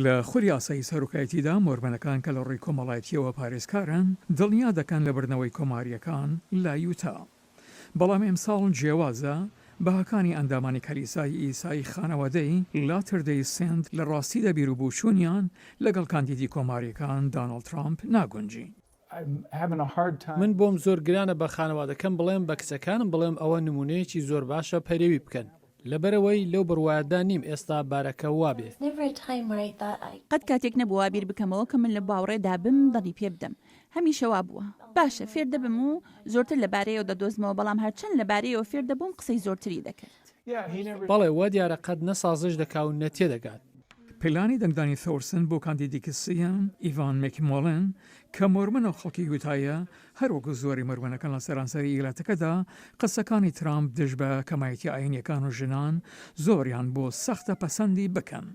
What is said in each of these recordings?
لە خولی ئاسایی سەرۆکایەتیدا مۆرمەنەکان کە لە ڕووی کۆمەڵایەتییەوە پارێزکارن، دڵنیا دەکەن لە بردنەوەی کۆمارییەکان لە یوتا. بەڵام ئمساڵ جیاوازە، بەهاکانی ئەندامانی کەلیسای ئیسای خانەوادەی لاتەر دەی سێنت لە ڕاستیدا بیروبوچوونیان لەگەڵ کاندیدی کۆمارییەکان داناڵد ترامپ ناگونجی. من بۆم زۆر گرانە بە خانەوادەکەم بڵێم بە کچەکانم بڵێم ئەوە نمونەیەکی زۆر باشە پەیرەوی بکەن لەبەرئەوەی لەو بڕوایەدا نیم ئێستا بارەکە وابێ. قەت کاتێک نەبووە وا بیر بکەمەوە کە من لە باوڕێدا بم دڵی پێ بدەم. هەمیشە وا بووە. باشە، فێر دەبم و زۆرتر لە بارەیەوە دەدۆزمەوە، بەڵام هەرچەند لە بارەیەوە فێر دەبووم قسەی زۆرتری دەکرد. بەڵێ، وا دیارە قەت نە سازش دەکا و نە تێدەگات. پلانی دەنگدانی ثۆرسن بۆ کاندیدێکی سێیەم، ئیڤان مێکمۆڵن، کە مۆرمن و خەڵکی یوتایە، هەروەکو زۆری مۆرمنەکان لە سەرانسەری ئیالەتەکەدا، قسەکانی ترامپ دژ بە کەمایەتیە ئاینیەکان و ژنان زۆریان بۆ سەختە پەسەندی بکەن.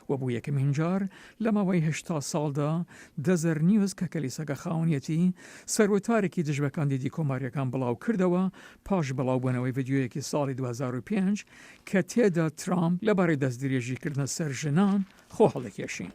و بۆ یەکەمین جار لە ماوەی 80 ساڵدا دەزەر نیوز کە کەلیسەکە خاوەنیەتی، سەروتارێکی دژ بە کاندیدی کۆماریەکان بڵاو کردەوە پاش بڵاوبوونەوەی ڤیدیۆیەکی ساڵی 2005 کە تێدا ترامپ لەبارەی دەستدرێژیکردنە سەر ژنان خۆ هەڵدەکێشی.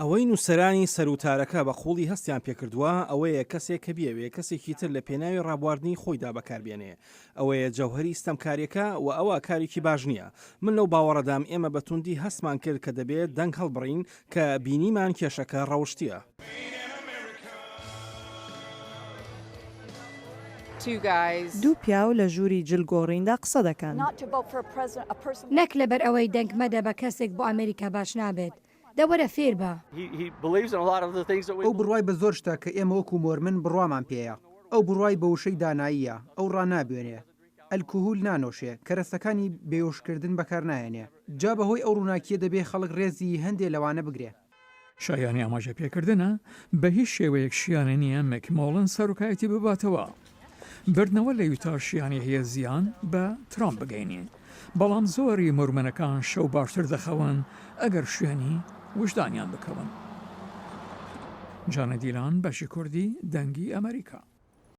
ئەوەی نووسەرانی سەروتارەکە بە قووڵی هەستیان پێکردووە ئەوەیە کەسێک کە بیەوێ کەسێکی تر لە پێناوی ڕابواردنی خۆیدا بەکاربێنێ ئەوەیە جەوهەری ستەمکاریەکە و ئەوە کارێکی باش نییە. من لەو باوەڕەدام ئێمە بە توندی هەستمان کرد کە دەبێت دەنگ هەڵبڕین کە بینیمان کێشەکە ڕەوشتییە. دوو پیاو لە ژووری جل گۆڕیندا قسە دەکەن. نەک لەبەر ئەوەی دەنگ مەدە بە کەسێک بۆ ئەمریکا باش نابێت، دە وەرە فێر بە. ئەو بڕوای بە زۆر شتە کە ئێمە وەکو مۆرمن بڕوامان پێیە. ئەو بڕوای بە وشەی داناییە، ئەو ڕانابوێنێ، ئەلکهول نانۆشێ، کەرەستەکانی بێۆشکردن بەکارناهێنێ. جا بەهۆی ئەو ڕووناکییە دەبێ خەڵک ڕێزی هەندێ لەوانە بگرێ. شایانی ئاماژە پێکردنە، بە هیچ شێوەیەک شیانی نییە مکمۆڵن سەرۆکایەتی بباتەوە. بردنەوە لە یوتا شیانی هەیە زیان بە ترامپ بگەینێ، بەڵام زۆری مۆرمەنەکان شەو باشتر دەخەون ئەگەر شوێنی وژدانیان بکەون. جانە دیلان، بەشی کوردی، دەنگی ئەمەریکا.